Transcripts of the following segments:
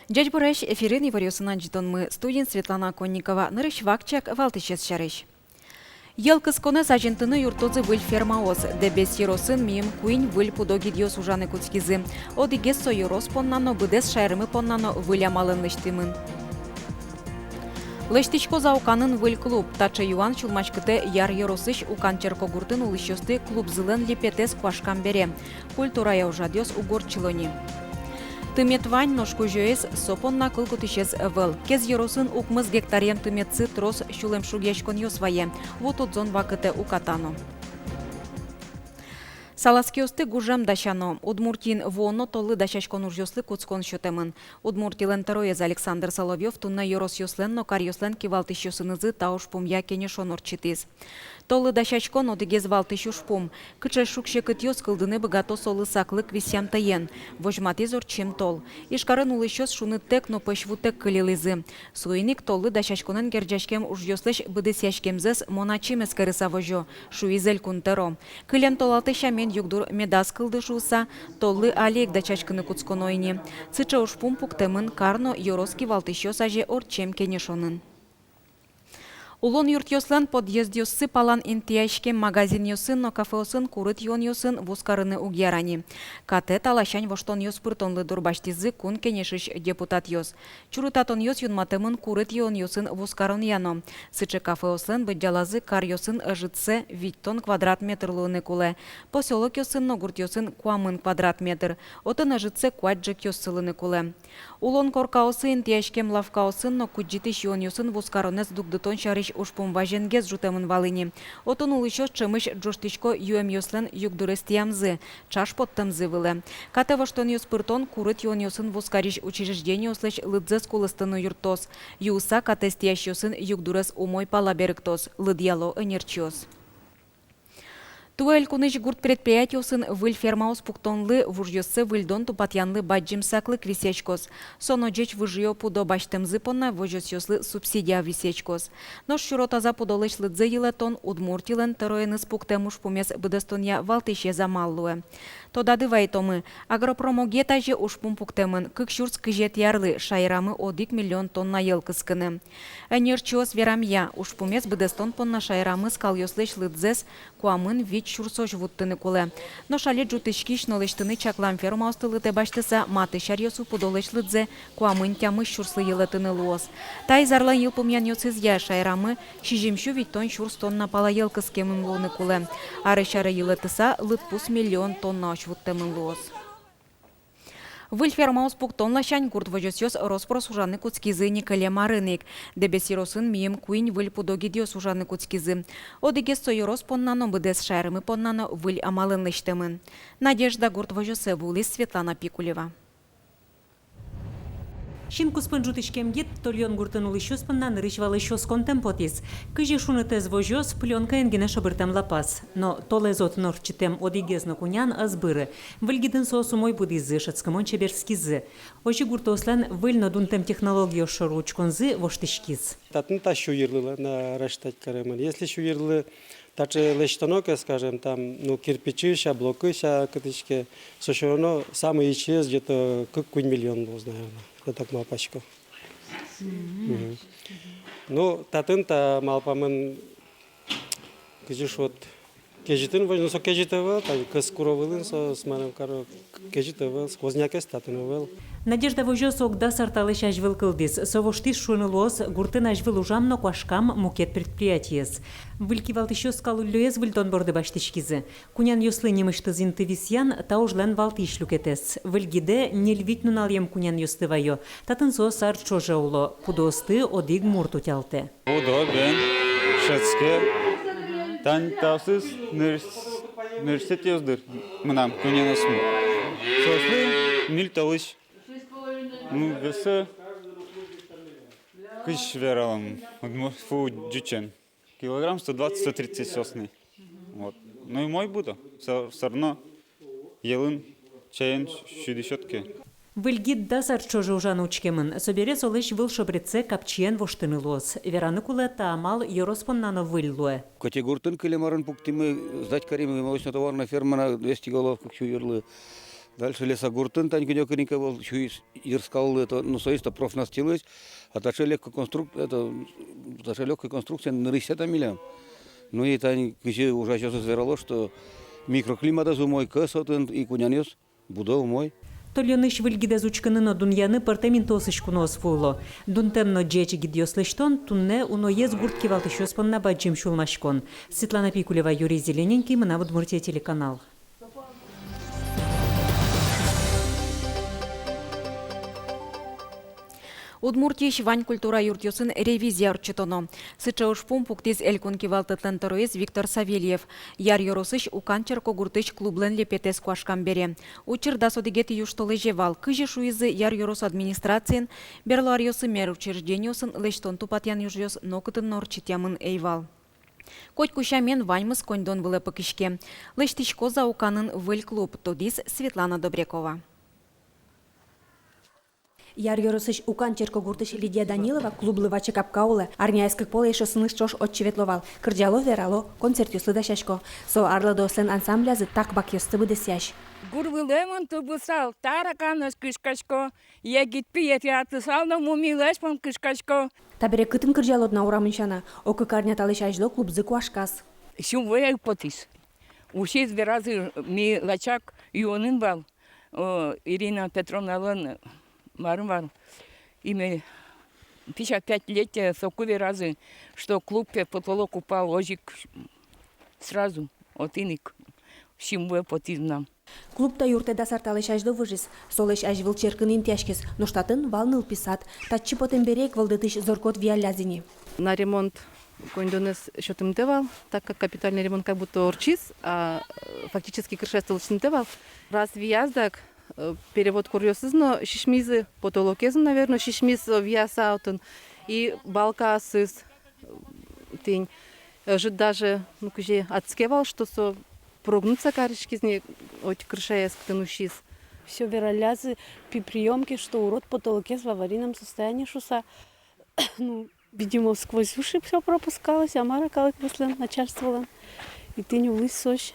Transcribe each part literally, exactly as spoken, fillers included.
Ӟечбуресь! Эфирын иворъёсын адӟытонмы, студиын Светлана Конникова. Нырысь вакчияк валтӥсез сярысь. Йӧл кысконэз азинтыны юрттозы выль фермаос. Дэбес ёросын миым куинь выль пудо гидъёс ужаны кутскизы. Одӥгез со ёрос понна но, быдэс шаермы понна но выль амалэн лэсьтэмын. Лэсьтӥськоз Ауканын выль клуб. Таӵе юан сюлмаськытэ Яр ёросысь Укан черкогуртын улӥсьёсты клубзылэн липетэз куашкам бере. Культурая ужрадъёс уг ортчыло ни. Тымет вань, нош кузёез, со понна кыл кутӥсез ӧвӧл. Кез ёросын укмыс гектарен тыметсы трос сюлэмшугъяськонъёс вае. Ву тодзон вакытэ уката но. Салазкиосты гужем дасяно. Удмуртиын вуоно толлы дасяськон ужъёслы кутскон сётэмын. Удмуртилэн тӧроез Александр Соловьёв туннэ ёросъёслэн но каръёслэн кивалтӥсьёсынызы та ужпумъя кенешон ортчытӥз. Толлы дасяськон — одӥгез валтӥсь ужпум. Кыӵе шуг-секытъёс кылдыны быгато солы саклык висъямтэен, возьматӥз ортчем тол. Ижкарын улӥсьёс шуныттэк но пӧсь вутэк кылилӥзы. Соин ик толлы дасяськонэн герӟаськем ужъёслэсь быдэсъяськемзэс мон ачим эскерыса возё, — шуиз Элькун тӧро. Кылем толалтэ сямен югдур медаз кылды шуыса, толлы али ик дасяськыны кутсконо ини. Сыӵе ужпум пуктэмын кар но ёрос кивалтӥсьёс азе ортчем кенешонын. Улон юртъёслэн подъездъёссы палан интыяськем магазинъёсын но кафеосын курыт юонъёсын вузкарыны уг яра ни. Катэ та ласянь воштонъёс пыртонлы дурбасьтӥзы Кун Кенешысь депутатъёс. Чурытатонъёс юнматэмын курыт юонъёсын вузкаронъя но. Сыӵе кафеослэн быдӟалазы каръёсын ӧжытсэ витьтон квадрат метр луыны кулэ. Посёлокъёсын но гуртъёсын куамын квадрат метр. Отын ӧжытсэ куать ӝӧкъёс сылыны кулэ. Улон коркаосы интыяськем лавкаосын но кудӟытӥсь юонъёсын вузкаронэз дугдытон сярысь ужпум вазенгес ӝутэмын вал ини. Отын улӥсьёс ӵемысь ӝожтӥсько юэмъёслэн югдурез тӥямзы, ӵаш поттэмзы вылэ. Катэ воштонъёс пыртон курыт юонъёсын вузкарись учреждениослэсь лыдзэс кулэстыны юрттоз. Юыса катэз тӥясьёсын югдурез умой пала берыктоз, лыдъяло ӧнерчиос. Туэ элькунысь гурт предприятиосын выль фермаос пуктонлы, вужъёссэ выльдон-тупатъянлы бадӟым саклык висъяськоз. Со но ӟеч выжыё пудо басьтэмзы понна возёсъёслы субсидия висъяськоз. Нош сюро-таза пудолэсь лыдзэ йылэтон Удмуртилэн тӧроеныз пуктэм ужпумез быдэстонъя валтӥсез амал луэ. Тодады вайтомы, агропромогетазе ужпум пуктэмын кык сюрс кызетӥ арлы шаерамы одӥг миллион тонна йӧл кыскыны. Ӧнерчиос верамъя, ужпумез быдэстон понна шаерамы скалъёслэсь лыдзэс куамын вить сюрсозь вуттыны кулэ. Нош али ӝутӥськись но лэсьтыны чаклам фермаосты лытэ басьтыса, матысь аръёсы пудолэсь лыдзэ куамын тямыс сюрслы йылэтыны луоз. Таиз арлэн йылпумъянъёсызъя шаерамы сизьым сю витьтон сюрс тонна пала йӧл кыскемын луыны кулэ. Арысь аре йылэтыса, лыдпус миллион тоннаозь вуттэмын луоз. Выль фермаос пуктон ласянь гурт возёсъёс рос-прос ужаны кутскизы ини кылем арын ик. Дэбес ёросын миым куинь выль пудо гидъёс ужаны кутскизы. Одӥгез со ёрос понна но, быдэс шаермы понна но выль амалэн лэсьтэмын. Надежда гурт возёсэ вуылӥз Светлана Пикулева. Синкуспын ӝутӥськем гид Тольён гуртын улӥсьёс понна нырысь валысь осконтэм потӥз. Кызьы шунытэз возёз, плёнкаен гинэ шобыртэм лапас. Но толэз отын ортчытэм одӥгез но кунян ӧз быры. Выль гидын соос умой будӥзы, шӧдскымон чеберскизы. Озьы гуртъёслэн выль но дунтэм технологиос шоры учконзы воштӥськиз. Татын та сю йырлы на рассчитать каремын. Если сю йырлы таӵе лэсьтоно ке, скажем, там, ну, кирпичысь-а, блокысь-а, кытысь ке, со всё равно самый ичиез где-то кык-куинь миллион луоз, наверное. Я так малпасько. Мгм. Ну, татын та малпамын, кызьы шуод, кезьытын возь-, ну, со кезьыт ӧвӧл, та кӧс куро вылын со, с-, мар каро, кезьыт ӧвӧл, сквознякез татын ӧвӧл. Надежда возёс ог дас ар талэсь азьвыл кылдӥз. Со воштӥз, шуыны луоз, гуртын азьвыл ужам но куашкам мукет предприятиез. Выль кивалтӥсьёс скал уллёез выльдон борды басьтӥськизы. Кунянъёслы нимысьтыз инты висъян — та ужлэн валтӥсь люкетэз. Выль гидэ ньыль-вить нуналъем кунянъёсты ваё. Татын соос ар ӵоже уло, пудоосты одӥг мурт утялтэ. Пудо бен шӧдске. Тань таосыз нырысь-, нырысетӥез, дыр, мынам кунянъёсмы. Соослы ньыль толэзь. Ну, весе, кызьы вералом, удмо-, фу, ӟучен. Килограмм сто двадцать, сто тридцать сосны. Вот. Ну и мой буду. Всё, всё равно йӧлын, чаен сюдӥськод ке. Выль гид дас ар ӵоже ужаны учкемын. Собере солэсь выл шобретсэ капчиен воштыны луоз. Вераны кулэ, та амал ёрос понна но выль луэ. Котегуртын кылем арын пуктӥмы, сдать каримы молочно-товарная ферма на двести голов, кык сю йырлы. Дальше Лесогуртын тань кыдёкырике вал, сюйысь йырскаллы, это, ну, соиз-то профнастилысь, а таӵе легкоконструк-, это, таӵе лёгкой конструкция нырысьсэ та милям. Ну и тань кызьы ужасьёсыз верало, что микроклиматэз умой, кӧс отын и кунянъёс будо умой. Тольёнысь выль гидэз учкыны но дунъяны пӧртэм интыосысь куноос вуыло. Дунтэм но ӟеч гидъёс лэсьтон туннэ уноез гурт кивалтӥсьёс понна бадӟым сюлмаськон. Светлана Пикулева, Юрий Зелененький, «Мынам Удмуртие» телеканал. Удмуртиысь вань культура юртъёсын ревизия ортчытоно. Сыӵе ужпум пуктӥз элькун кивалтэтлэн тӧроез Виктор Савельев Яр ёросысь Укан черкогуртысь клублэн липетэз куашкам бере. Учыр дас одӥгетӥ южтолэзе вал. Кызьы шуизы Яр ёрос администрациын, берло аръёсы мер учреждениосын лэсьтон-тупатъян ужъёс нокытын но ортчытъямын ӧй вал. Котьку сямен, ваньмыз коньдон вылэ пыкиське. Лэсьтӥськоз-а Уканын выль клуб, тодӥз Светлана Добрякова. Яр ёросысь Укан черкогуртысь Лидия Данилова клублы ваче капка улэ. Арняез кык пол эшъёсыныз ӵош отчы ветло вал. Кырӟало, верало, концертъёслы дасясько. Со арлыдоослэн ансамблязы так бакъёсты быдэсъясь. Гур вылэ мон тубысал, тараканэз кышкасько. Егит пиетӥ атысал но мумилэсь мон кышкасько. Табере кытын кырӟалод на урамын сяна? О, кык арня талэсь азьло клубзы куашказ. Сюмвуэ потӥз. Усиз, веразы, ми лачак юонын вал, о, Ирина Петровналэн, мар-мар, име, пятьдесят пятилетие, соку веразы, что клуб пе потолок упал, озьы ик сразу, отын ик сюмвуэ потӥз мынам. Клуб та юртэ дас ар талэсь азьло выжиз, солэсь азьвыл черкын интыяськиз, нош татын вал нылпи сад. Татчы потэм бере ик вӧлдэтысь зоркот вияллязы ини. На ремонт коньдонэз сётымтэ вал, так как капитальный ремонт как будто ортчиз, а, э, фактически крышаез тылчинтэ вал. Раз вияз, дак, э, перевод куръёсыз но сисьмизы, потолокез но, наверно, сисьмиз, э, вияса отын, и балкаосыз, э, тӥни, э, ӧжыт даже, ну, кызьы адске вал, что со прогнуться кариськиз ни, отӥ крышаез кытын усиз. Всё вераллязы при приёмке, что урод потолокез в аварийном состоянии шуса. Ну, видимо, сквозь уши всё пропускалось, а мар-а калыкмыслэн, начальстволэн. И тӥни улӥз созь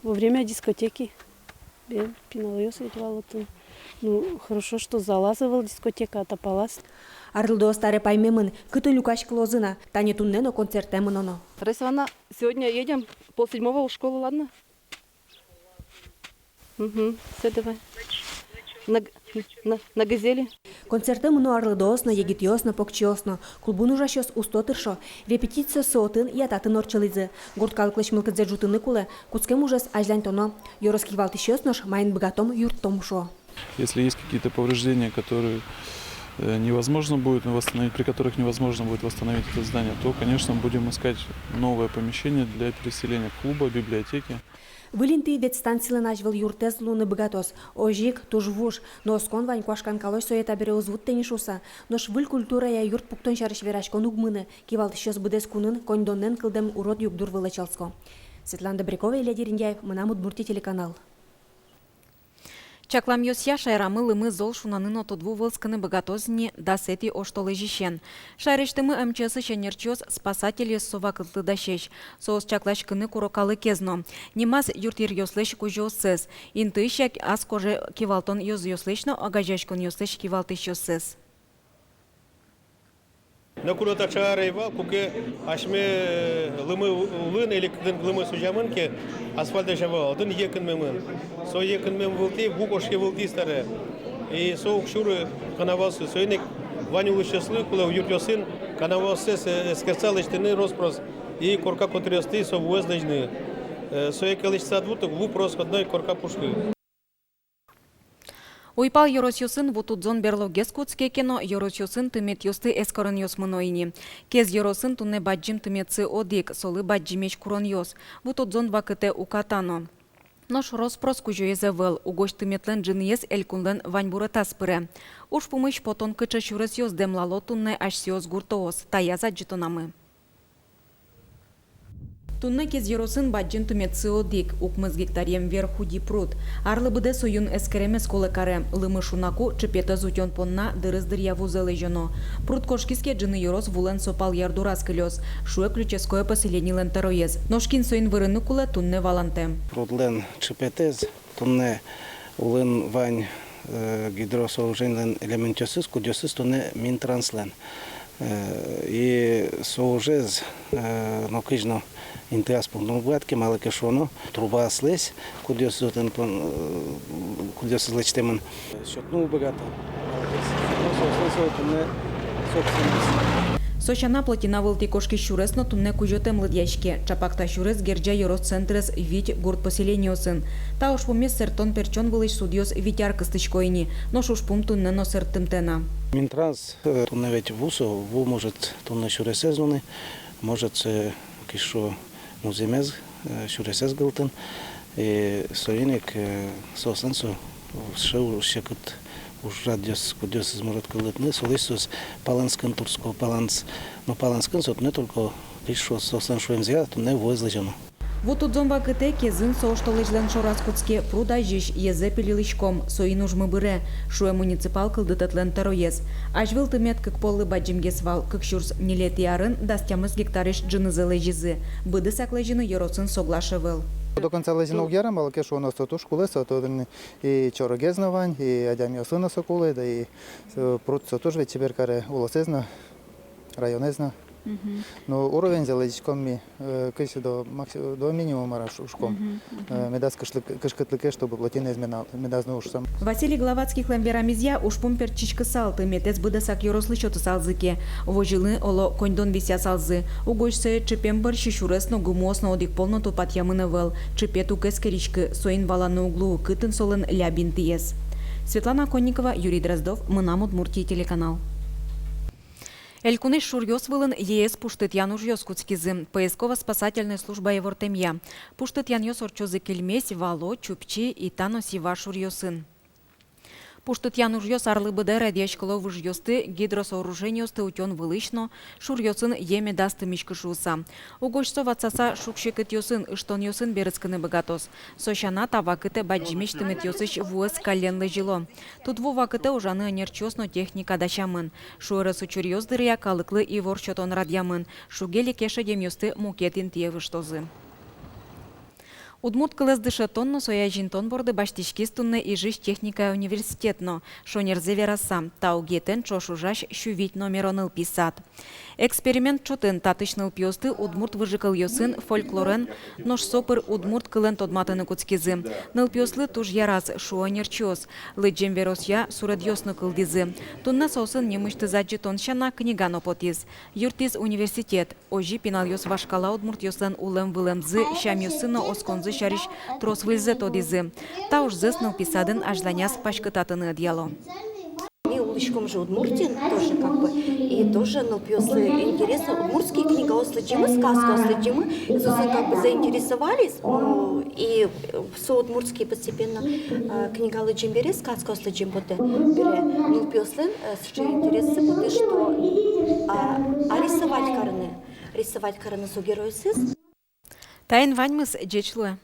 во время дискотеки. Бен, пиналъёс ведь вал отын. Ну, хорошо, что залаз ӧвӧл дискотека, а тапалаз. Арлыдоос таре паймемын, кытын люкаськылозы на, тани туннэ но концертэ мыноно. Раиса Ивановна, сегодня едем пол седьмого у школы, ладно? Мгм, всё, давай. На г-, на, на газели. Концертэ мыно арлыдоос но, егитъёс но, покчиос но. Клубын ужасьёс усто тыршо. Репетициоссы отын я татын ортчылӥзы. Гурт калыклэсь мылкыдзэ ӝутыны кулэ, кутскем ужез азьланьтоно. Ёрос кивалтӥсьёс нош маин быгатом, юрттом, шуо. Если есть какие-то повреждения, которые, э, невозможно будет восстановить, при которых невозможно будет восстановить это здание, то, конечно, будем искать новое помещение для переселения клуба, библиотеки. Выль инты ветстанцилэн азьвыл юртэз луыны быгатоз. Озьы ик туж вуж, но оскон вань, куашкан калозь сое табере уз вуттэ ни шуса. Нош выль культурая юрт пуктон сярысь вераськон уг мыны. Кивалтӥсьёс быдэс кунын коньдонэн кылдэм урод югдур вылэ чӧлско. Светлана Добрякова, Илья Дерендяев, «Мынам Удмуртие» телеканал. Чакламъёсъя, шаерамы лымы зол шунаны но тодву вӧлскыны быгатоз ни дасэтӥ оштолэзьысен. Шаерысьтымы МЧС-ысь ӧнерчиос, спасательёс со вакытлы дасесь. Соос чакласькыны куро калыкез но. Нимаз юртъеръёслэсь кузёоссэс, интыысьтыз ас коже кивалтон ёзъёслэсь но огазеяськонъёслэсь кивалтӥсьёссэс. Но куро таӵе ар ӧй вал, куке асьме, э, лымы у-, улын, или кытын лымы сузямын ке, асфальт ӧй вал, отын йӧ кынмемын. Со йӧ кынмем вылтӥ ву кошке вылтӥз таре. И со уг сюры канаваосы. Соин ик вань улӥсьёслы кулэ юртъёсын канаваоссэс, э, эскерыса лэсьтыны рос-прос. И корка котыръёстӥ со вуэз лэзьыны. Э, сое ке лэсьтыса уд вутты, ву просто одно ик корка пушкы. Уйпал ёросъёсын вутудзон берлогес кутске ке но, ёросъёсын тыметъёсты эскеронъёс мыно ини. Кез ёросын туннэ бадӟым тыметсы одӥг, солы бадӟымесь куронъёс. Вутудзон вакытэ уката но. Нош рос-прос кузёез ӧвӧл, угось тыметлэн ӝыныез элькунлэн ваньбуретаз пыре. Ужпумысь потон кыӵе сюресъёс дэмлало туннэ асьсэос гуртоос, таяз адӟытонамы. Туннэ Кез ёросын бадӟым тыметсы одӥг, укмыс гектаръем Верхуди пруд. Арлы быдэ со юн эскеремез кулэ каре, лымы шунаку ӵыпетэз утён понна дырыз дыръя вузэ лэзёно. Пруд кошкиз ке, ӝыны ёрос вулэн со пал ярдураз кылёз, шуэ ключевское поселенилэн тӧроез. Нош кин соин вырыны кулэ, туннэ валантэм. Прудлэн ӵыпетэз туннэ Улын вань, э, гидросооруженилэн элементъёсыз, кудъёсыз туннэ Минтранслэн. Э, и со ужез, э, нокызьы но интыяз пуктыны уг быгатӥське, малы ке шуоно, трубаослэсь, кудъёсыз отын пон-, э, кудъёсыз лэсьтэмын, сётыны уг быгато. Малы ке шуоно, соослэн со туннэ собственность. Со сяна, плотина вылтӥ кошкись сюрес но туннэ кузётэм лыдъяське. Ӵапак та сюрес герӟа ёрос центрез вить гурт поселениосын. Та ужпумез сэрттон-пертчон вылысь судъёс вить ар кыстӥсько ини, нош ужпум туннэ но сэрттымтэ на. Минтранс, э, туннэ ведь ву со, ву может туннэ сюресэз нуыны, может, э, кызьы шуо, музъемез, э, сюресэз гылтыны. И соин ик, э, соослэн со сыӵе у-, секыт ужрадъёс, кудъёсыз может кылдытыны, солэсь соос палэнскын туртско, палэнс-, но палэнскын со туннэ только, кызьы шуо, соослэн шуэмзыя, туннэ вуэз лэзёно. Ву тудзон вакытэ кезын со оштолэзьлэн шораз кутске, пруд азьысь йӧзэ пилилӥськом, соин ужмы быре, шуэ муниципал кылдытэтлэн тӧроез. Азьвыл тымет кык поллы бадӟымгес вал, кык сюрс ньылетӥ арын дас тямыс гектарысь ӝынызэ лэзизы. Быдэсак лэзьыны ёросын соглаш ӧвӧл. До конца лэзьыны уг яра, малы ке шуоно, со туж кулэ, со татын и чорыгез но вань, и адямиослы но со кулэ, да и, э, пруд со туж ведь чебер каре улосэз но, районэз но. Мгм. Но уровеньзэ лэзиськом ми, э, кызьы до макси-, до минимума ра шу-, шуиськом. Мгм, мгм. Э, медаз кышкытлы-, кышкытлыке, чтобы плотинаез мена-, медаз но ушса. Василий Главатскихлэн верамезъя, ужпум пертчиськысал, тыметэз быдэсак ёрослы сётысалзы ке, возьыны, оло, коньдон висъясалзы. Угось сое ӵыпем бӧрсьы сюрес но, гумыос но одӥг пол но тупатъямын ӧвӧл. Ӵыпет уг эскериськы, соин валаны уг луы, кытын солэн ляб интыез. Светлана Конникова, Юрий Дроздов, «Мынам Удмуртие» телеканал. Элькунысь шуръёс вылын йӧэз пуштытъян ужъёс кутскизы. Поисково-спасательной служба ивортэмъя, пуштытъянъёс ортчозы Кильмезь, Вало, Чупчи, Ита но Сива шуръёсын. Пуштытъян ужъёс арлы быдэ радъяськыло выжъёсты, гидросооружениосты утён вылысь но, шуръёсын йӧ медаз тымиськы шуыса. Угось со ватсаса шуг-секытъёсын, ыштонъёсын берытскыны быгатоз. Со сяна, та вакытэ бадӟымесь тыметъёсысь вуэз каллен лэзьыло. Тудву вакытэ ужаны ӧнерчиос но техника дасямын. Шуэрес учыръёс дыръя калыклы ивор сётон радъямын. Шуге-леке шедемъёсты мукет интые выжтозы. Удмурт кылэз дышетон но сое азинтон борды басьтӥськиз туннэ Ижысь техникая университет но. Шонерзэ вераса, та угетэн ӵош ужась сю вить номеро нылпи сад. Эксперимент ӵотын татысь нылпиосты удмурт выжыкылъёсын, фольклорен, нош со пыр удмурт кылэн тодматыны кутскизы. Нылпиослы туж яраз, шуо ӧнерчиос. Лыдӟем веросъя суредъёс но кылдӥзы. Туннэ соосын нимысьтыз адӟытон сяна книга но потӥз. Юрттӥз университет. Озьы пиналъёс вашкала удмуртъёслэн улэм-вылэмзы, сямъёссы но осконзы сярысь трос выльзэ тодӥзы. Та ужзэс нылпи садын азьланяз паськытатыны ӧдъяло. Ми улӥськом же Удмуртиын тоже, как бы, и тоже нылпиослы интересно, удмуртский книгаос лыдӟимы, сказкаос лыдӟимы, и соослэн как бы заинтересовались, ну, и, э, со удмуртский постепенно, э, книга лыдӟем бере, сказкаос лыдӟем потэ бере, нылпиослэн, э, сыӵе интерессы потэ, что, а, а рисовать карыны, рисовать карыны со геройёсыз. Таин ваньмыз, ӟеч луэ.